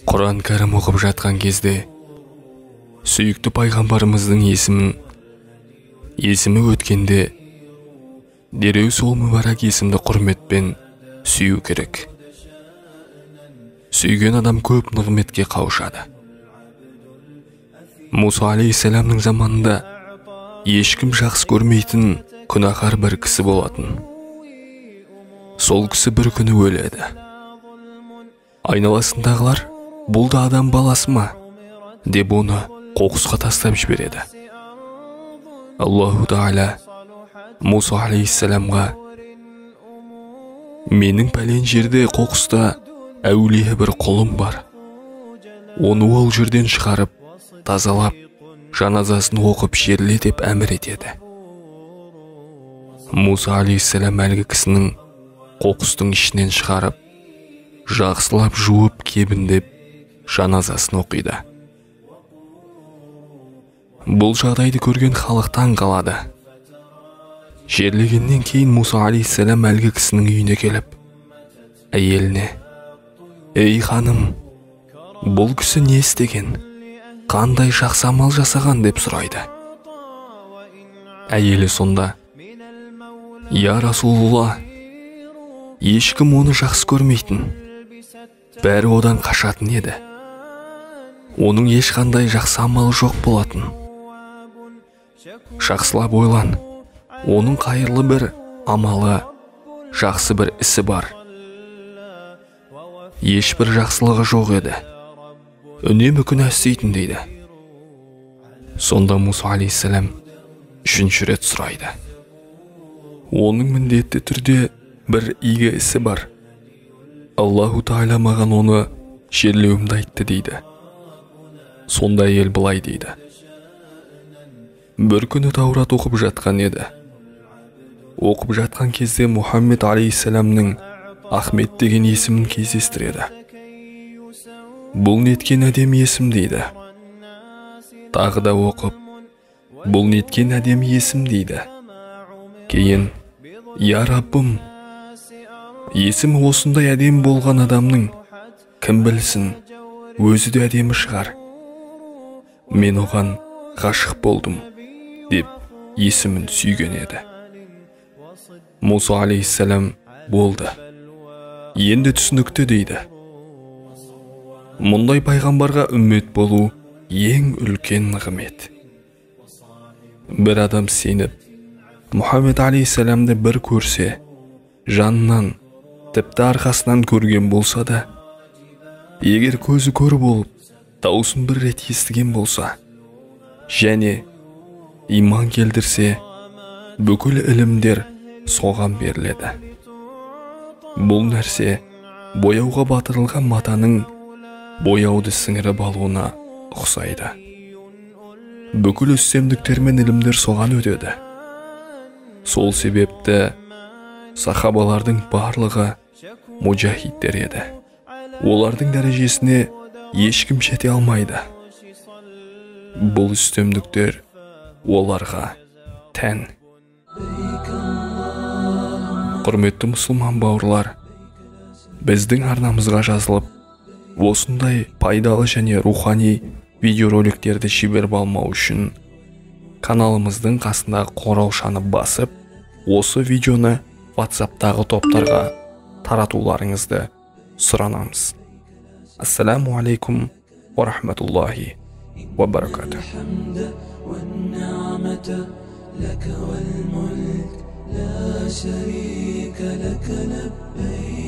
Құран кәрім оқып жатқан кезде сүйікті пайғамбарымыздың есімі өткенде дереу сол мүбәрак есімді құрметпен сүю керек. Сүйген адам көп нығметке қауышады. Мұса алейхиссаламның заманында ешкім жақсы көрмейтін күнәһар бір кісі болатын. Сол кісі бір күні өледі. Айналасындағылар, бұл да адам баласы ма, деп оны қоқысқа тастап жібереді. Аллаху тағала Мұса алейхиссаламға: менің пәлен жерде қоқыста әулие бір құлым бар. Оны ол жерден шығарып, тазалап, жаназасын оқып жерле деп әмір етеді. Мұса алейхиссалам әлгі кісінің қоқыстың ішінен шығарып, жақсылап жуып кебіндеп жаназасын оқиды. Бұл жағдайды көрген халық таң қалады. Жерлегеннен кейін Мұса алейхиссалам әлгі кісінің үйіне келіп, әйеліне: «Ей ханым, бұл кісі не істеген? Қандай жақсы амал жасаған?» деп сұрайды. Әйелі сонда: «Я Расулулла, ешкім оны жақсы көрмейтін, бәрі одан қашатын еді. Оның ешқандай жақсы амалы жоқ болатын. Жақсылап ойлан, оның қайырлы бір амалы, жақсы бір ісі бар. Ешбір жақсылығы жоқ еді. Үнемі күнә істейтін», дейді. Сонда Мұса алейхиссалам үшінші рет сұрайды. Оның міндетті түрде бір игі ісі бар. Аллаху тағала маған оны жерлеуімді айтты, дейді. Сонда әйел былай дейді: бір күні Таурат оқып жатқан еді. Оқып жатқан кезде Мұхаммед алейхиссаламның Ахмет деген есімін кездестіреді. Бұл неткен әдемі есім, дейді. Тағы да оқып, бұл неткен әдемі есім, дейді. Кейін: «Я Раббым, есімі осындай әдемі болған адамның, кім білсін, өзі де әдемі шығар. Мен оған ғашық болдым», деп есімін сүйген еді. Мұса алейхиссалам: «Болды, енді түсінікті», дейді. Мұндай пайғамбарға үммет болу ең үлкен нығмет. Бір адам сеніп, Мұхаммед алейхиссаламды бір көрсе, жанынан, тіпті арқасынан көрген болса да, егер көзі көр болып, даусын бір рет естіген болса, және иман келтірсе, бүкіл ілімдер соған беріледі. Бұл нәрсе бояуға батырылған матаның бояуды сіңіріп алуына ұқсайды. Бүкіл үстемдіктер мен ілімдер соған өтеді. Сол себепті сахабалардың барлығы мужахидтер еді. Олардың дәрежесіне ешкім жете алмайды. Бұл үстемдіктер оларға тән. Құрметті мұсылман бауырлар, біздің арнамызға жазылып, осындай пайдалы және рухани видеороликтерді жіберіп алмау үшін каналымыздың қасындағы қоңыраушаны басып, осы видеоны WhatsApp-тағы топтарға таратуларыңызды сұранамыз. Ассаламу алейкум ва рахматуллахи ва баракатух. لا شريك لك لبيك.